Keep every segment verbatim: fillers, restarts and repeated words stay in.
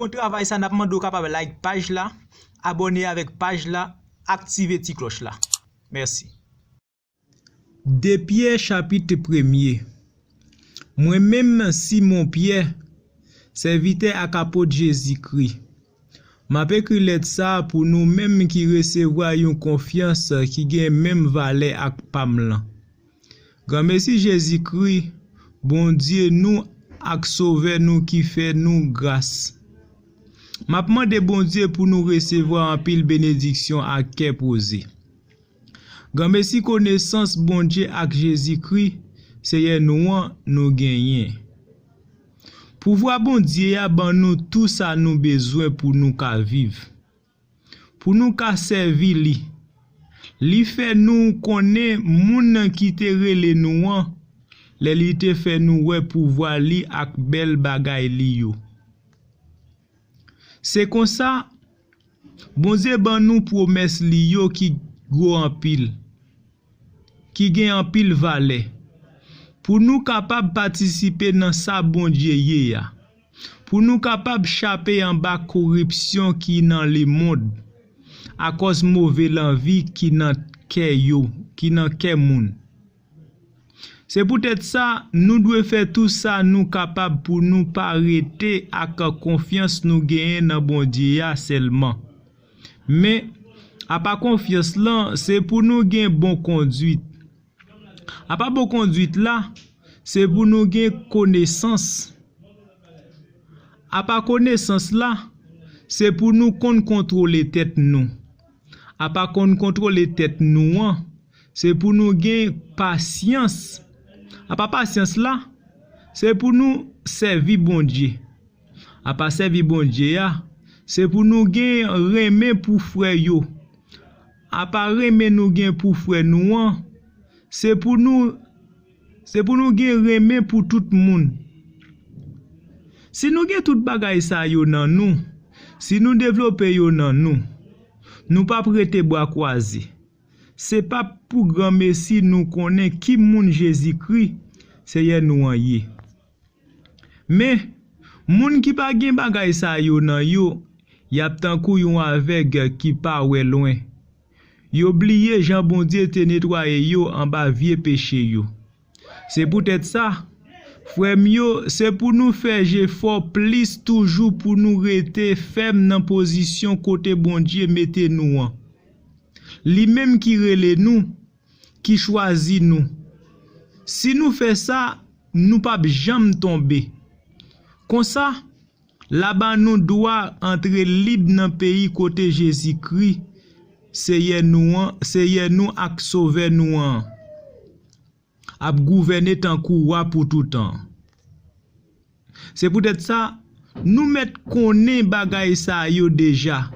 bon travay sa, n ap mande w kapab like paj la, abòne avèk paj la, aktive ti klòch la. Mèsi. De Pyè chapit premye. Mwen menm, Simon Pyè, sèvitè ak apot Jezikri, m ap ekri lèt sa a pou nou menm ki resevwa yon konfyans ki gen menm valè ak pa m lan. Granmesi Jezikri, Bondye nou ak Sovè nou ki fè nou gras. M ap mande Bondye pou nou resevwa anpil benediksyon ak kè poze. Granmesi konesans Bondye ak Jezikri, Seyè nou an, nou genyen. Pouvwa Bondye a ban nou tou sa nou bezwen pou nou ka viv, pou nou ka sèvi li. Li fè nou konnen moun ki te rele nou an, lè li te fè nou wè pouvwa li ak bèl bagay li yo. Se konsa, Bondye ban nou pwomès li yo ki gwo anpil, ki gen anpil valè, pou nou kapab patisipe nan sa Bondye ye a, pou nou kapab chape anba koripsyon ki nan lemonn, akòz move lanvi ki nan kè yo, ki nan kè moun. Se poutèt sa, nou dwe fè tou sa nou kapab pou nou pa rete ak konfyans nou genyen nan Bondye a sèlman. Men, apa konfyans lan, se pou nou gen bon konduit. Apa bon konduit la, se pou nou gen konesans. Apa konesans la, se pou nou konn kontwole tèt nou. Apa konn kontwole tèt nou an, se pou nou gen pasyans. Apa pasyans la, se pou nou sèvi Bondye. Apa sèvi Bondye a, se pou nou gen renmen pou frè yo. Apa renmen nou gen pou frè nou an, se pou nou, se pou nou gen renmen pou tout moun. Si nou gen tout bagay sa yo nan nou, si nou devlope yo nan nou, nou p ap rete bra kwaze. Se p ap pou granmesi nou konnen ki moun Jezikri, Seyè nou an, ye. Men, moun ki pa gen bagay sa yo nan yo, y ap tankou yon avèg ki pa wè lwen. Yo bliye jan Bondye te netwaye yo anba vye peche yo. Se poutèt sa, frè m yo, se pou nou fè jefò plis toujou pou nou rete fèm nan pozisyon kote Bondye mete nou an. Li menm ki rele nou, ki chwazi nou. Si nou fè sa, nou p ap janm tonbe. Konsa, l a ban nou dwa antre lib nan peyi kote Jezikri, Seyè nou an, Seyè nou ak Sovè nou an, ap gouvène tankou wa pou toutan. Se poutèt sa, nou mèt konnen bagay sa yo deja.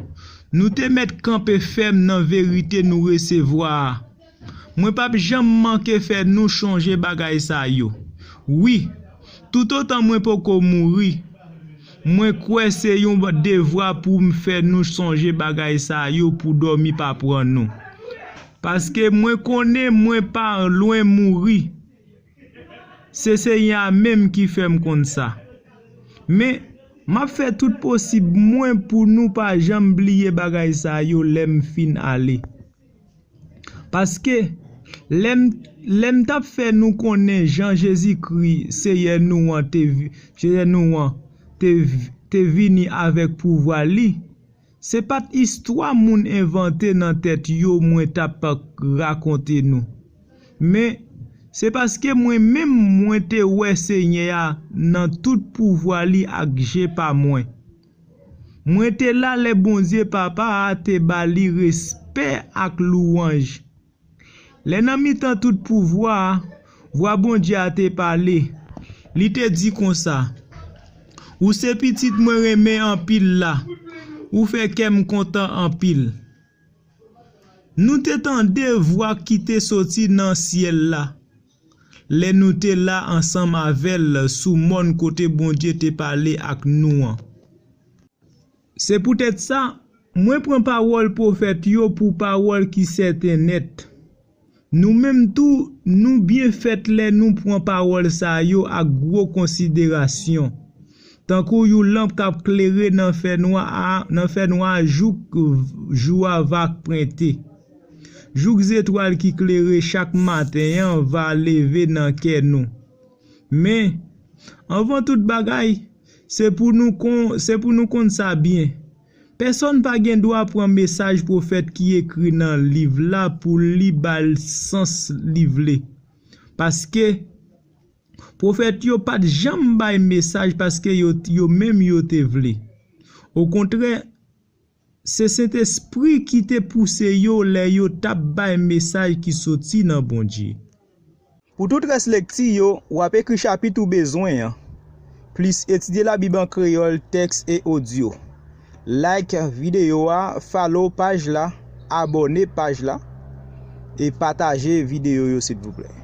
Nou te mèt kanpe fèm nan verite nou resevwa a. Mwen p ap janm manke fè nou chonje bagay sa yo. Wi, toutotan mwen poko mouri, mwen kwè se yon devwa pou m fè nou sonje bagay sa yo pou dòmi pa pran nou. Paske mwen konnen mwen pa lwen mouri. Se Senyè a menm ki fè m konn sa. Men, m ap fè tout posib mwen pou nou pa janm bliye bagay sa yo lè m fin ale. Paske, lè m, lè m t ap fè nou konnen jan Jezikri, Seyè nou an, te vi-, Seyè nou an, te, te vini avèk pouvwa li, se pa t istwa moun envante nan tèt yo mwen t ap rakonte nou. Men, se paske mwen menm mwen te wè Senyè a nan tout pouvwa li ak je pa mwen. Mwen te la lè Bondye Papa a te ba li respè ak louwanj. Lè nan mitan tout pouvwa a, vwa Bondye a te pale. Li te di konsa, "Ou se pitit mwen renmen anpil la, ou fè kè m kontan anpil." Nou te tande vwa ki te soti nan syèl la, lè nou te la ansanm avè l sou mòn kote Bondye te pale ak nou an. Se poutèt sa, mwen pran pawòl pwofèt yo pou pawòl ki sèten nèt. Nou menm tou, nou byen fèt lè nou pran pawòl sa yo ak gwo konsiderasyon. tankou yon lanp k ap klere nan fènwa a, nan fènwa a jouk jou a va pwente, jouk zetwal ki klere chak maten an va leve nan kè nou. Men, anvan tout bagay, se pou nou kon, se pou nou konn sa byen. Pèsonn pa gen dwa pran mesaj pwofèt ki ekri nan liv la pou li ba l sans li vle. Paske pwofèt yo pa t janm bay mesaj paske yo, yo menm yo te vle. Okontrè, se Sentespri ki te pouse yo lè yo t ap bay mesaj ki soti nan Bondye. Pou tout rès lekti yo, w ap ekri chapit ou bezwen an, plis etidye Labib an kreyòl, tèks e odyo. Like videyo a, follow paj la, abòne paj la, e pataje videyo yo silvouplè.